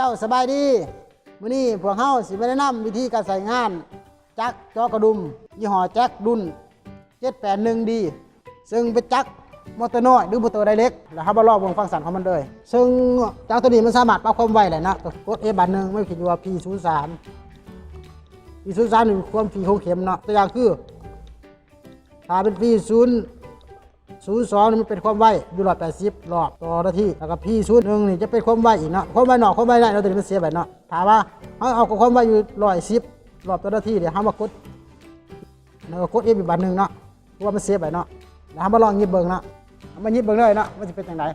ເຈົ້າ ສະບາຍດີ. ມື້ນີ້ພວກເຮົາຊິມາແນະນຳວິທີການໃຊ້ງານຈັກເຈາະກະດຸມ ຍີ່ຫໍ້ແຈັກລຸ້ນ ເຈັດແປດໜຶ່ງດີ ເຊິ່ງເປັນຈັກມໍເຕີນ້ອຍ ຫຼື ມໍເຕີໄດເລັກ ແລ້ວເຮົາມາລອງເບິ່ງຟັງຊັນຂອງມັນເລີຍ. ເຊິ່ງຈັກໂຕນີ້ມັນສາມາດປັບຄວາມໄວໄດ້ເນາະ ກະກົດເອັຟບາດໜຶ່ງ ມັນຂຶ້ນຢູ່ວ່າ ພີ ສູນສາມ ພີ ສູນສາມ ນີ້ຄວາມຖີ່ຂອງເຂັມເນາະ. ຕົວຢ່າງຄື ຖ້າເປັນ ພີ ສູນ ສູນສອງ ນີ້ມັນເປັນຄວາມໄວຢູ່ ຮ້ອຍແປດສິບ ລອບຕໍ່ນາທີ ແລ້ວກະ ພີ ສູນໜຶ່ງ ນີ້ຈະເປັນຄວາມໄວອີກເນາະ ຄວາມໄວນອກຄວາມໄວໃນເນາະ ໂຕນີ້ມັນເຊຟໄວ້ເນາະ. ຖ້າວ່າເຮົາເອົາຄວາມໄວຢູ່ ຮ້ອຍສິບ ລອບຕໍ່ນາທີ ແລ້ວເຮົາມາກົດ ແລ້ວກະກົດເອັຟອີກບາດໜຶ່ງເນາະ ເພາະວ່າມັນເຊຟໄວ້ເນາະ. ແລ້ວເຮົາມາລອງຫຍິບເບິ່ງເນາະ ເຮົາມາຫຍິບເບິ່ງເລີຍເນາະ ມັນຊິເປັນຈັ່ງໃດ.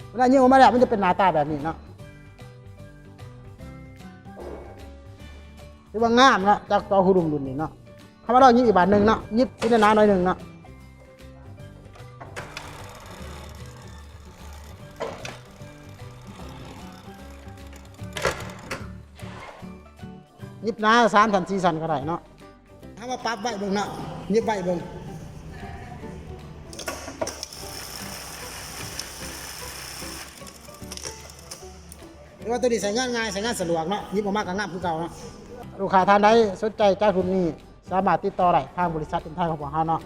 ເວລາຍິງອອກມາແລ້ວ ມັນຈະເປັນໜ້າຕາແບບນີ້ເນາະ ຖືວ່າງາມເນາະ ຈັກເຈາະຮູດຸມລຸ້ນນີ້ເນາະ. ເຮົາມາລອງຍິງອີກບາດໜຶ່ງເນາະ ຍິງຊີ້ໜາໆໜ້ອຍໜຶ່ງເນາະ ຍິງໜາສາມຊັ້ນ ສີ່ຊັ້ນກະໄດ້ເນາະ. ເຮົາມາປັບໄວເບິ່ງເນາະ ຍິງໄວເບິ່ງ ແຕ່ວ່າໂຕນີ້ໃຊ້ງານງ່າຍ ໃຊ້ງານສະດວກເນາະ ຍິງອອກມາກະງາມຄືເກົ່າເນາະ. ລູກຄ້າທ່ານໃດສົນໃຈຈັກລຸ້ນນີ້ ສາມາດຕິດຕໍ່ໄດ້ທາງບໍລິສັດເອັມໄທຂອງພວກເຮົາເນາະ.